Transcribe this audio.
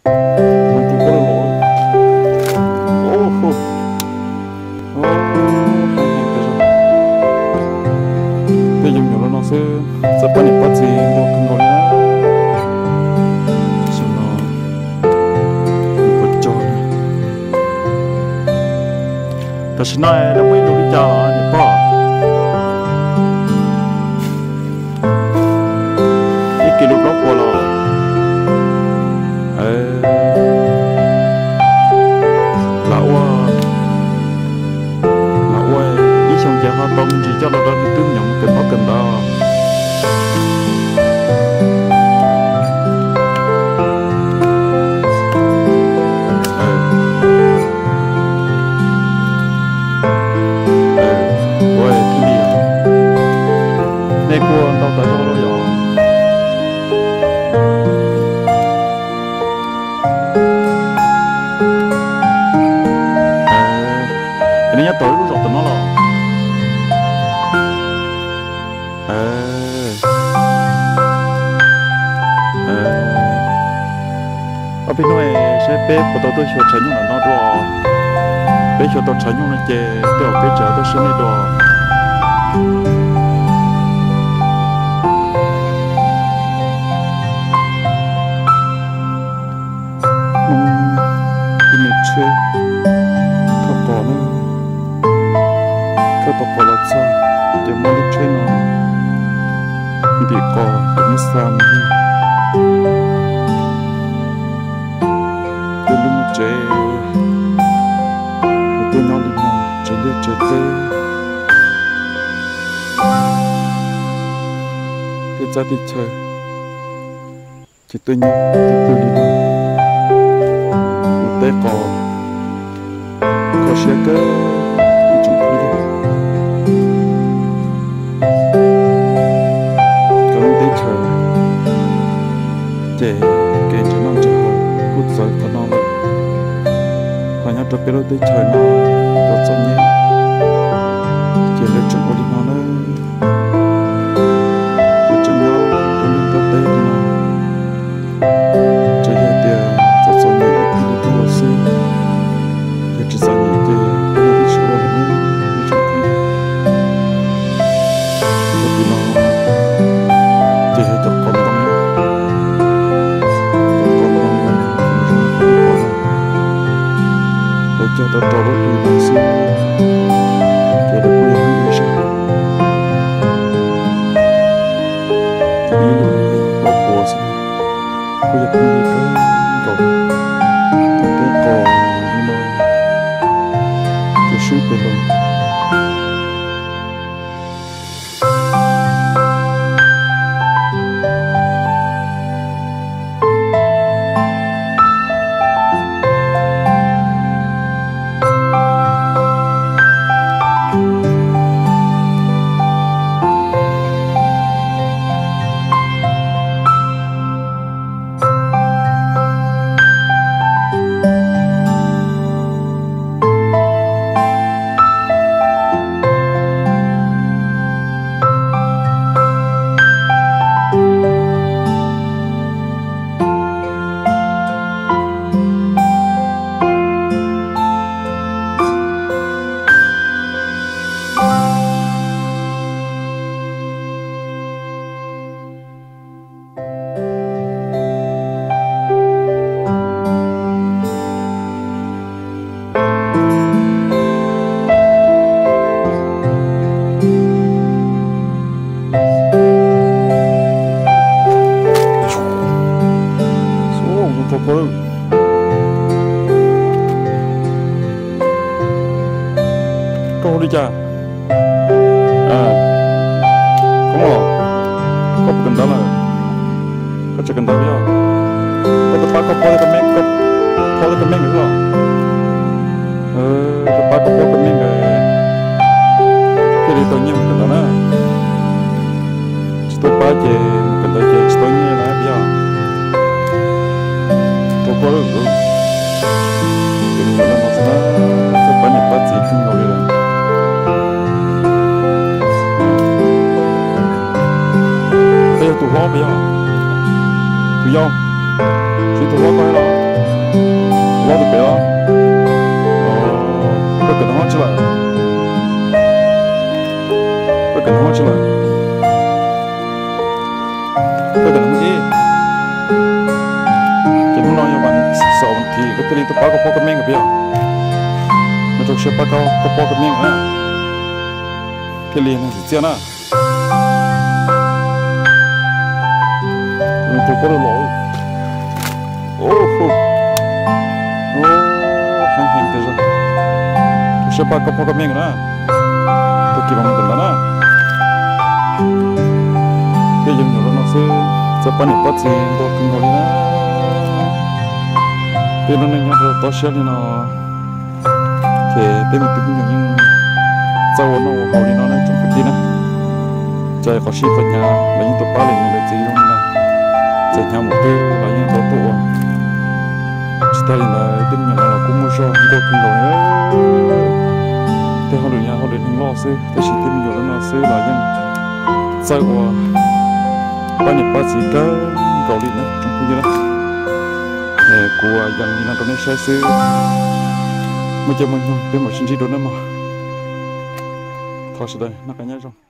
Tus koj los los. Tej yoov nyuam los no xwb, txawj pab niam pab txiv nrog kawg nkaus li na. Xyoo no kuv cog. Tam sim no lawv muaj ib lus li cas los niam pog? Ib kis lus plaub puas los? Lam ua, lam ua ib xyoo ces ho tau me ntsis coj los rau tus twb nyob mus kawm ntaub kawm ntawv. Ua thiaj li, nej kuj ntau tas zog los yog? Nej nyob tau lub zos tom no los? Ob peb hnub saib peb puas tau tuaj xyuas tshav nyuj ntawm no dua. Peb xyuas tau tshav nyuj no ces tej zaum peb tseem tuaj saib nej dua. Ib lub tsheb thauj qos na, thauj tau qos los txog ces muab lub tsheb no ntim qos ces muab xa mus yog. Tej lub tsev, tej nyob li no, tsev liaj tsev teb, tej txaj tej chaw. Ces tuaj nyob twj ywm li no, ua teb qos, kho siab kawg ib tsoom phooj ywg. Koj lub teb chaws ces kev nrhiav noj nrhiav haus kuj txawv qhov no lawm, ho nyob rau peb lub teb chaws no tau txom nyem, ces lawv tseem ua li no na. Lawv tseem nyob rau lub ntiaj teb li no. Tsuas yog tias txom txom nyem ib pliag li tuaj los xwb, yog tsis txom nyem ces peb yeej tsis ua lawm ne, ib tsoom phooj ywg. Txoj kev no ces yog cov qos ntoo na, cov qos ntoo zoo li qhov no, lawv cog tau rau lub hli no xwb, ces lawv kuj yog ib zaj, ib lub plaub puas xwb. Kuj yog phooj ywg kawg nkaus, tus teb qos li no, tus swb pem los. Koj hu li cas? Koj, koj puas kawm ntawv lawm? Koj tseem kawm ntawv yog? Koj twb pab koj phob thiab koj me, koj phob thiab koj me nkawd los? Koj pab koj phob koj me nkawd thiaj li tau nyiaj mus kawm ntawv na. Tsis tuaj pab ces mus kawm ntawv ces tsis tau nyiaj na yog? Rau koj lawm, ces me nyuam no xwb na, txawj pab niam pab txiv kawg nkaus li lawm. Koj yog tus hlob puas yog? Tus yau, tsis tus hlob koj los? Lob tus pem os. Koj kawm hnub tsi lawm? Koj kawm hnub tsi lawm? Koj kawm hnub ib. Ces hnub no yog vas xaum vas thiv koj thiaj li tuaj pab koj pog koj me nkawd peb os. Nws rau siab pab koj pog koj me na. Thiaj li neeg txiv txiaj na. Nws tus koj lub los. Heev heev tiag zog. Rau siab pab koj pog koj me nkawd na. Tag kis mam mus kawm ntawv na. Peb yog me nyuam rau no xwb, txawj pab niam pab txiv ntuag kawg nkaus li na. Peb lub neej nyob rau toj siab li no, ces peb me tus me nyuam yeej txawj ua noj ua haus li no na tsoom kwv tij na. Txawm qhov sib qhov hnyav los yeej tuaj pab li niam lawv txiv zoo li no. Txawm hnyav mus twg los yeej tau tuaj ua. Tsis tag li ntawd tej me nyuam no los kuj muaj zog nquag kawg nkaus li. Tej hauj lwm yog hauj lwm neeg loj xwb, tab sis tej me nyuam no xwb los yeej txawj ua pab niam pab txiv kawg nkaus li na tsoom phooj ywg na. Kuv yees li no rau nej saib xwb, muaj caij muaj nyoog peb mam sib ntsib dua nawb mog. Thov sawv daws noj qab nyob zoo.